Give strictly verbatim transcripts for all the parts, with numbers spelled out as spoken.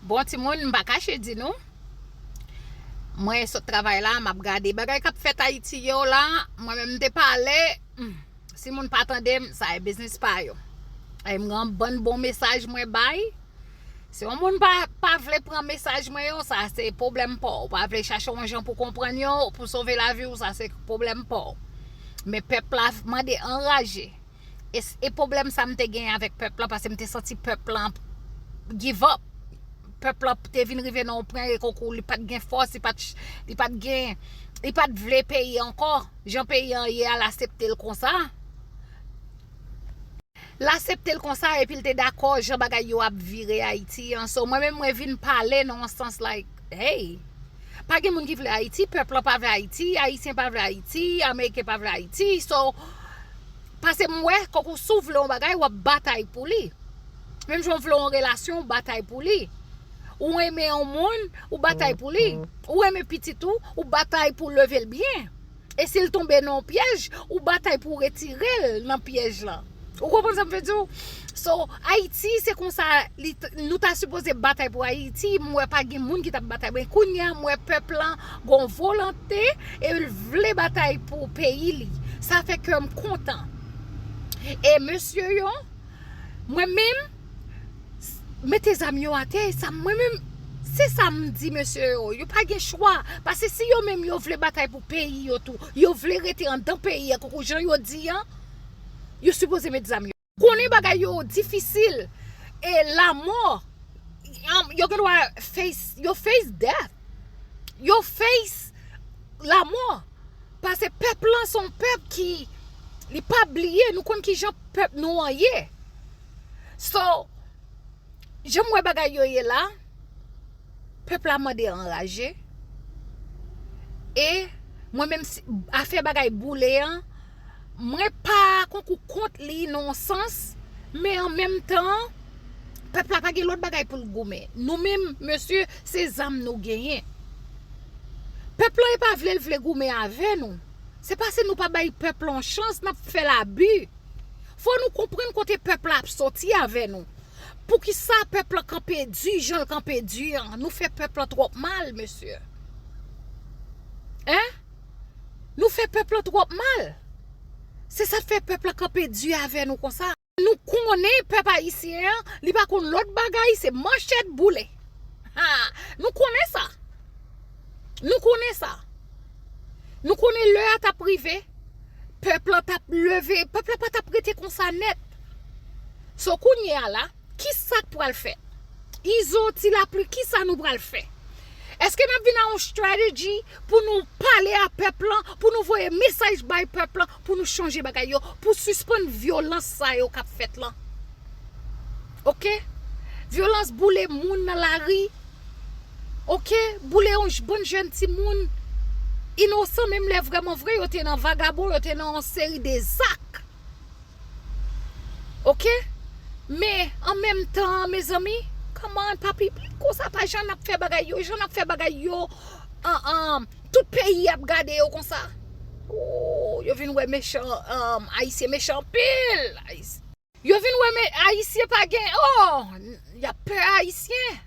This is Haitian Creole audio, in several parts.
Bon, timoun, m pa kache di nou. Mwen sot travay la, m ap gade bagay k ap fèt Ayiti yo la. Mwen menm, m te pale. Hmm, si moun pa tande m, sa e biznis pa yo. E m gen yon bann bon mesaj mwen bay. Si yon moun pa, pa vle pran mesaj mwen yo, sa se pwoblèm pa w. Ou pa vle chache yon jan pou konprann yo, pou sove lavi w, sa se pwoblèm pa w. Men pèp la mande anraje. E, e pwoblèm sa m te genyen avèk pèp lan, paske m te santi pèp lan give up. Pèp lan te vin rive nan yon pwen e konkou li pa t gen fòs, li pa t, li pa t gen, li pa t vle peyi ankò. Jan peyi an ye a, l asepte l konsa. L asepte l konsa, epi l te dakò jan bagay yo ap vire Ayiti an. So, mwen menm, mwen vin pale nan yon sans like, hey, pa gen moun ki vle Ayiti, pèp lan pa vle Ayiti, Ayisyen pa vle Ayiti, Ameriken pa vle Ayiti. So, paske m wè, kòk ou si w vle yon bagay, w ap batay pou li. Menm jan w vle yon relasyon, w batay pou li. Ou renmen yon moun, ou batay pou li. Ou renmen pitit ou, ou batay pou leve l byen. E si l tonbe nan yon pyèj, ou batay pou w retire l nan pyèj lan. Ou konprann sa m vle di w? So, Ayiti, se konsa, li t-, nou ta sipoze batay pou Ayiti, m wè pa gen moun ki t ap batay. Men kounye a, m wè pèp lan gon volonte e l vle batay pou peyi li. Sa fè kè m kontan. E mesye yo, mwen menm, mete zam yo atè, sa mwen menm, se sa m di mesye yo, yo pa gen chwa, paske si yo menm yo vle batay pou peyi yo tou, yo vle rete anndan peyi a, koukou jan yo di an, yo sipoze met zam yo. Konnen bagay yo difisil, e lanmò, um, yo gen dwa face, yo face death, yo face lanmò, paske pèp lan se yon pèp ki, li pa bliye, nou konn ki jan pèp nou an ye. So, jan m wè bagay yo ye la, pèp la mande anraje. E mwen menm, si, afè bagay boule an, mwen pa konkou kont li nan yon sans, men an menm tan, pèp la pa gen lòt bagay pou l goumen. Nou menm, mesye, se zam nou genyen. Pèp lan e pa vle l vle goumen avè nou. Se paske nou pa bay pèp lan yon chans, n ap fè l abi. Fò nou konprann kote pèp la ap soti avè nou. Poukisa pèp lan kanpe di jan l kanpe di an? Nou fè pèp lan twòp mal, mesye. Hein? Nou fè pèp lan twòp mal. Se sa k fè pèp lan kanpe di avè nou konsa. Nou konnen pèp ayisyen an, li pa konn lòt bagay, se manchèt boule. Ha! Nou konnen sa. Nou konnen sa. Nou konnen lè a t ap rive, pèp lan t ap leve, pèp la pa t ap rete konsa nèt. So, kounye a la, ki sa k pral fèt? Izo, Ti Lapli, ki sa nou pral fè? Èske n ap vin a yon strategy pou nou pale a pèp lan, pou nou voye mesaj bay pèp lan, pou nou chanje bagay yo, pou sispann vyolans sa yo k ap fèt lan? Oke? Vyolans, boule moun nan lari. Oke? Boule yon j-, bann jèn timoun inosan, menm lè vrèman vre yo te nan vagabon, yo te nan yon seri de zak. Oke? Men, an menm tan, mezanmi, kòman pa piblik konsa, pa jan n ap fè bagay yo, jan n ap fè bagay yo, an, an, tout peyi ap gade yo konsa. Oh, yo vin wè mechan, um, Ayisyen mechan anpil. Ayis-, yo vin wè men Ayisyen pa gen, oh, y ap pè Ayisyen.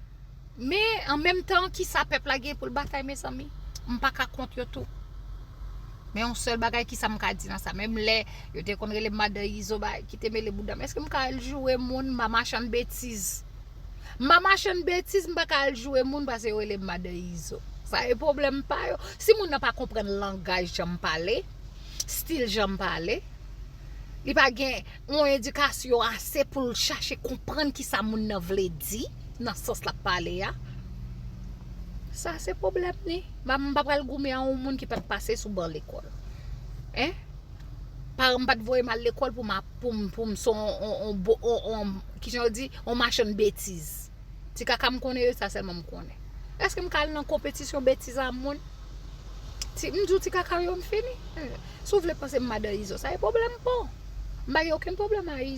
Men, an menm tan, ki sa pèp la gen pou l batay, mezanmi? M pa ka kont yo tou. Men yon sèl bagay, ki sa m ka di nan sa? Menm lè yo te konn rele m madan Izo, bay, ki te mele bouda m. Èske m ka al joure moun? M pa machann betiz. M pa machann betiz, m pa ka al joure moun paske yo rele m madan Izo. Sa e pwoblèm pa yo. Si moun nan pa konprann langaj jan m pale, stil jan m pale, li pa gen yon edikasyon ase pou l chache konprann ki sa moun nan vle di nan sans l ap pale a. Sa se pwoblèm li. M pa, m pa pral goumen a yon moun ki pa t pase sou ban lekòl. Hein? Paran m pa t voye m al lekòl pou m ap, pou m, pou m se yon, yon, yon bo-, yon, yon, kijan yo di, yon machann betiz. Ti kaka m konnen yo, sa sèlman m konnen. Èske m ka al nan konpetisyon betiz a moun? Ti, m di w ti kaka yo, m fini. Eh, si w vle panse m madan Izo, sa e pwoblèm pa w. M pa gen okenn pwoblèm a Izo.